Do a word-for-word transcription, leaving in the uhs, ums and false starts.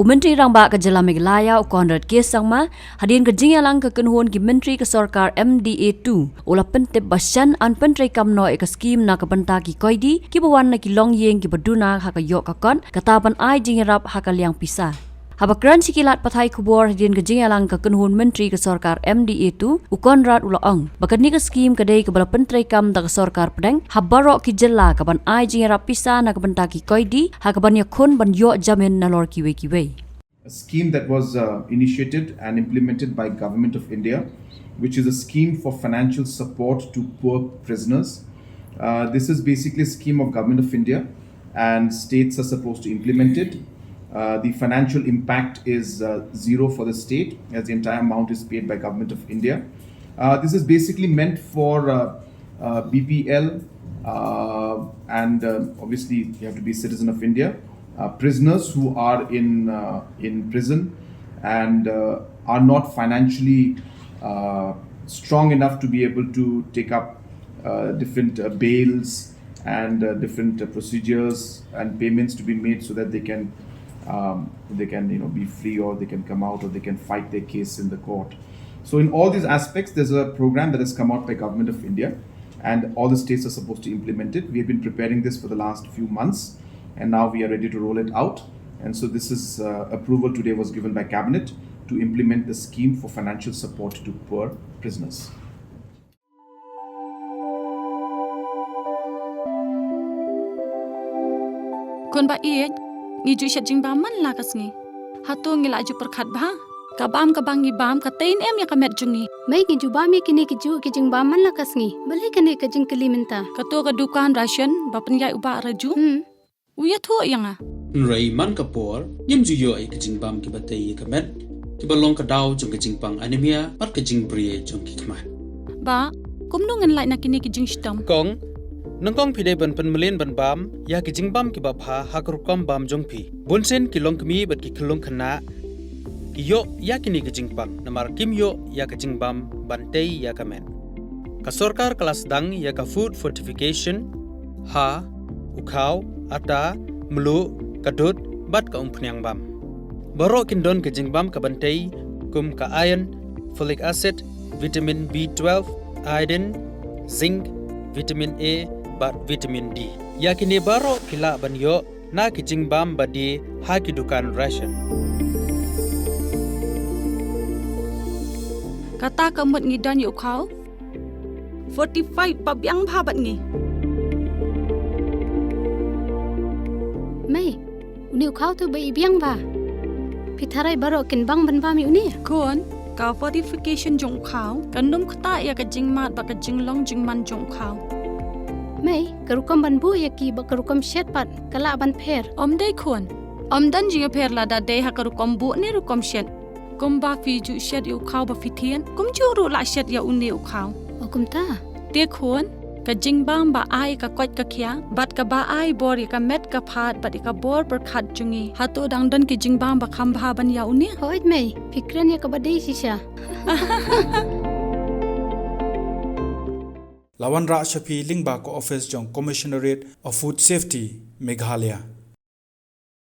Myntri Rangbah ka Jylla Meghalaya u Conrad K Sangma, hadien ka jingïalang ka kynhun ki myntri ka sorkar M D A two, u la pyntip ba shen yn pyntreikam noh ïa ka skhim na ka bynta ki koidi kiba wan na ki longïing kiba duna ha ka ïoh ka kot, kata ban ai jingïarap ha ka liang pisa. Haba kren sha ki lad pathai khubor hadien ka jingïalang ka kynhun myntri ka sorkar M D A two, u Conrad u la ong ba kane ka skhim ka dei kaba la pyntreikam da ka sorkar pdeng ha baroh ki jylla kaban ai jingïarap pisa na ka bynta ki koidi ha kaban ïakhun ban ïoh jamin nalor kiwei kiwei. A scheme that was uh, initiated and implemented by Government of India, which is a scheme for financial support to poor prisoners. Uh, this is basically a scheme of Government of India, and states are supposed to implement it. Uh, the financial impact is uh, zero for the state, as the entire amount is paid by Government of India. Uh, this is basically meant for uh, uh, B P L, uh, and uh, obviously you have to be a citizen of India. Uh, prisoners who are in uh, in prison and uh, are not financially uh, strong enough to be able to take up uh, different uh, bails and uh, different uh, procedures and payments to be made so that they can um, they can, you know, be free, or they can come out, or they can fight their case in the court. So in all these aspects, there's a program that has come out by Government of India, and all the states are supposed to implement it. We have been preparing this for the last few months, and now we are ready to roll it out. And so this is uh, approval today was given by Cabinet to implement the scheme for financial support to poor prisoners. Khun ba ïeit, ngi ju shet jingbam man la ka sngi. Hato ngi la ju pyrkhat bha? Ka bam kaba ngi bam ka tei ne em ïa ka met jong ngi. Mei, ngi ju bam ïa kine ki ju ki jingbam man la ka sngi. Balei kane ka jingkylli mynta? Kato ka dukan ration ba pynïaid u Bah Raju. Hmm. U ïathuh ïa nga. Hynrei man ka por, ngim ju ïoh ïa ki jingbam kiba tei ïa ka met, kiba long ka daw jong ka jingpang anemia bad ka jingbri jong ki khmat. Bah, kumno ngan lait na kine ki jingshitom? Kong, nyngkong phi dei ban pynmlien ban bam ïa ki jingbam kiba bha ha ka rukom bam jong phi. Bunsien ki longkmie bad ki khyllung khynnah ki ïoh ïa kine ki jingpang namar kim ïoh ïa ka jingbam ban tei ïa ka met. Ka sorkar ka la sdang ïa ka food fortification ha u khaw, ata, mluh, ka dud bad ka umphniang bam. Baroh kin don ka jingbam kaban tei kum ka iron, folic acid, vitamin B twelve, iodine, zinc, vitamin A bad vitamin D. Ïa kine baroh phi lah ban ïoh na ki jingbam ba die ha ki dukan ration. Kata ka mut ngi don ïa u khaw fortified ba biang bha bad ngi. Mei, une u khaw te ba i biang bha. Phi tharai baroh kin bang ban bam ïa une? Khun, ka fortification jong u khaw kan ym ktah ïa ka jingmad bad ka jinglong jingman jong u khaw. Mei, ka rukom ban buh ïa ki bad ka rukom shet pat ka lah ban pher. Ym dei khun. Ym don jingïapher lada dei ha ka rukom buh ne rukom shet. Kumba phi ju shet ïa u khaw ba phi thied, kumjuh ruh lah shet ïa une u khaw. O kumta. Te khun, ka jingbam ba ai ka koit ka khiah bad kaba ai bor ïa ka met ka phad bad ïa ka bor pyrkhat jong ngi, hato dang don ki jingbam ba kham bha ban ïa une? Hooid mei, phi kren ïa kaba dei shisha. La wanrah sha phi lyngba ka ophis jong Commissionerate of Food Safety, Meghalaya.